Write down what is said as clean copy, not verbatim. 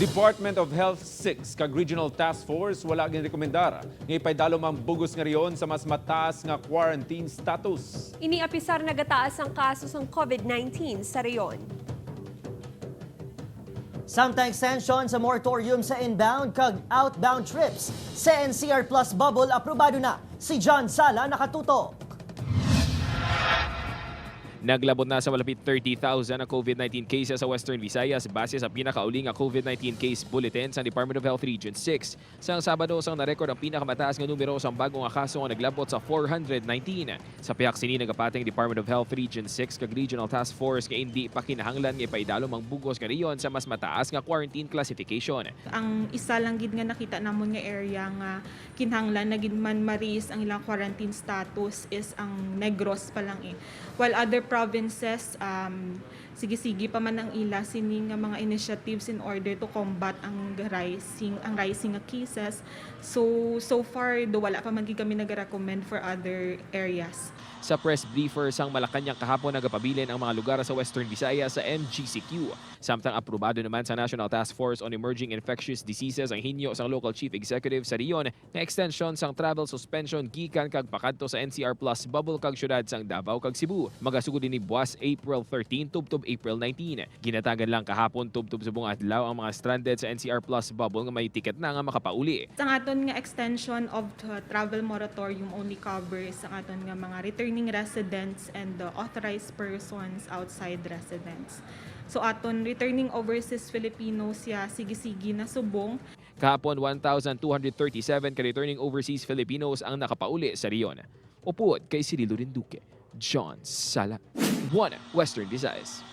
Department of Health 6 kag Regional Task Force wala ginrekomendar nga ipaidalom ang bugos nga rehiyon sa mas mataas nga quarantine status. Ini apisar nagataas ang kaso sang COVID-19 sa rehiyon. Samtang extension sa moratorium sa inbound kag outbound trips sa NCR Plus bubble aprobado na. Si John Sala nakatutok. Naglabot na sa malapit 30,000 ang COVID-19 cases sa Western Visayas base sa pinakauli nga COVID-19 case bulletin sa Department of Health Region 6. Sang Sabado sang narekord ang pinakamataas nga numero sa bagong nga kaso nga naglabot sa 419. Sa pihak sini, nagapating Department of Health Region 6 kag Regional Task Force nga hindi pa kinahanglan nga ipaidalom ang bugos nga rehiyon sa mas mataas nga quarantine classification. Ang isa lang gid nga nakita namon nga area nga kinahanglan na gid man ma-raise ang ilang quarantine status is ang Negros pa lang eh. While other provinces, sige-sige pa man ang ila sini nga mga initiatives in order to combat ang rising nga cases. So far do wala pa man gid kami nag-recommend for other areas. Sa press briefer sang Malacañang kahapon, nagapabilin ang mga lugar sa Western Visayas sa MGCQ. Samtang aprobado naman sa National Task Force on Emerging Infectious Diseases ang hinyo sang local chief executive sa rehiyon nga extension sang travel suspension gikan kag pakadto sa NCR Plus bubble kag syudad sang Davao kag Cebu. Magasugod ini buwas April 13 tubtob April 19. Ginatagan lang kahapon tubtob subong adlaw ang mga stranded sa NCR Plus bubble nga may ticket na nga makapauli. Ang aton nga extension of the travel moratorium only covers ang aton nga mga returning residents and the authorized persons outside residents. So aton returning overseas Filipinos ya sige-sige na subong. Kahapon, 1,237 ka returning overseas Filipinos ang nakapauli sa rehiyon. Upod kay Cirilo Rinduque, John Sala, 1 Western Visayas.